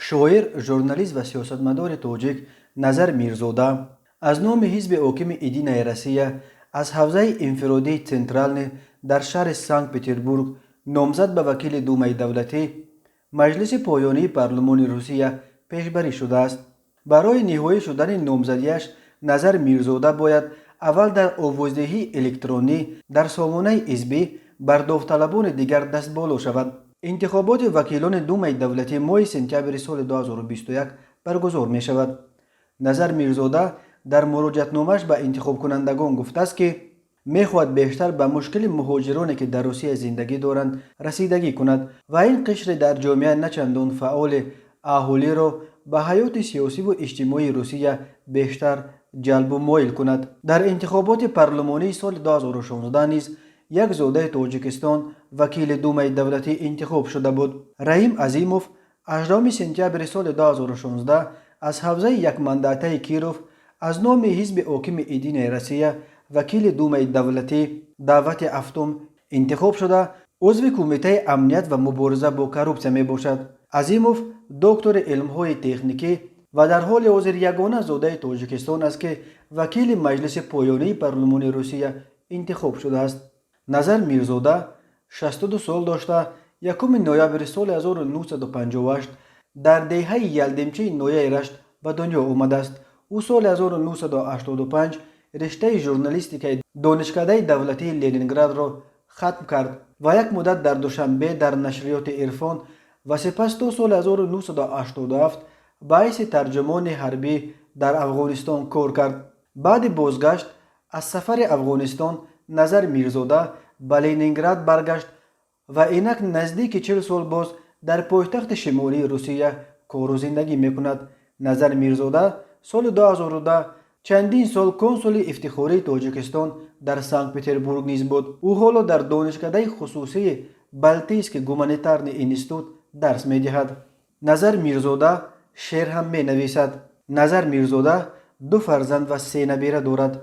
Шоир, журналист ва сиёсатмадори тоҷик Назар Мирзода аз номи ҳизби ҳокими «Единая Россия» аз ҳавзаи инфиродии Центральный дар шаҳри Санкт Петербург номзад ба вакили Думаи давлатӣ, маҷлиси поёнии парлумони Русия, пешбарӣ шудааст. Барои ниҳоӣ шудани номзадиаш Назар Мирзода бояд аввал дар овоздиҳии электронӣ дар сомонаи ҳизбӣ бар довталабони дигар дастболо шавад. Интихоботи вакилони Думаи давлатӣ моҳи сентябри соли 2021 баргузор мешавад. Назар Мирзода дар муроҷиатномааш ба интихобкунандагон гуфтааст, ки мехоҳад бештар ба мушкили муҳоҷироне, ки дар Русия зиндагӣ доранд, расидагӣ кунад ва ин қишри дар ҷомеа начандон фаъоли аҳолиро ба ҳаёти сиёсиву иҷтимоии Русия бештар ҷалбу моил кунад. Дар интихоботи парлумонии соли 2016 низ як зодаи Тоҷикистон вакили Думаи давлатӣ интихоб шуда буд. Раҳим Азимов 18 сентябри соли 2016 аз ҳавзаи якмандатаи Киров аз номи ҳизби ҳокими «Единая Россия» вакили Думаи давлатӣ, даъвати ҳафтум, интихоб шуда, узви Кумитаи амният ва мубориза бо коррупсия мебошад. Азимов доктори илмҳои техникӣ ва дар ҳоли ҳозир ягона зодаи Тоҷикистон аст, ки вакили маҷлиси поёнии парлумони Русия интихоб шудааст. Назар Мирзода 62 сол дошта, 1 ноябри соли 1958 дар деҳаи Ялдимчии ноҳияи Рашт ба дунё омадааст. Ӯ соли 1985 риштаи журналистикаи Донишкадаи давлатии Ленинградро хатм кард ва як муддат дар Душанбе дар нашриёти «Ирфон» ва сипас то соли 1987 ба ҳайси тарҷумони ҳарбӣ дар Афғонистон кор кард. Баъди бозгашт аз сафари Афғонистон Назар Мирзода ба Ленинград баргашт ва инак наздики 40 сол боз дар пойтахти шимолии Русия кору зиндагӣ мекунад. Назар Мирзода соли 2010 чандин сол консули ифтихории Тоҷикистон дар Санкт Петербург низ буд. Ӯ ҳоло дар донишкадаи хусусии Балтийский гуманитарный институт дарс медиҳад. Назар Мирзода шеър ҳам менависад. Назар Мирзода ду фарзанд ва се набира дорад.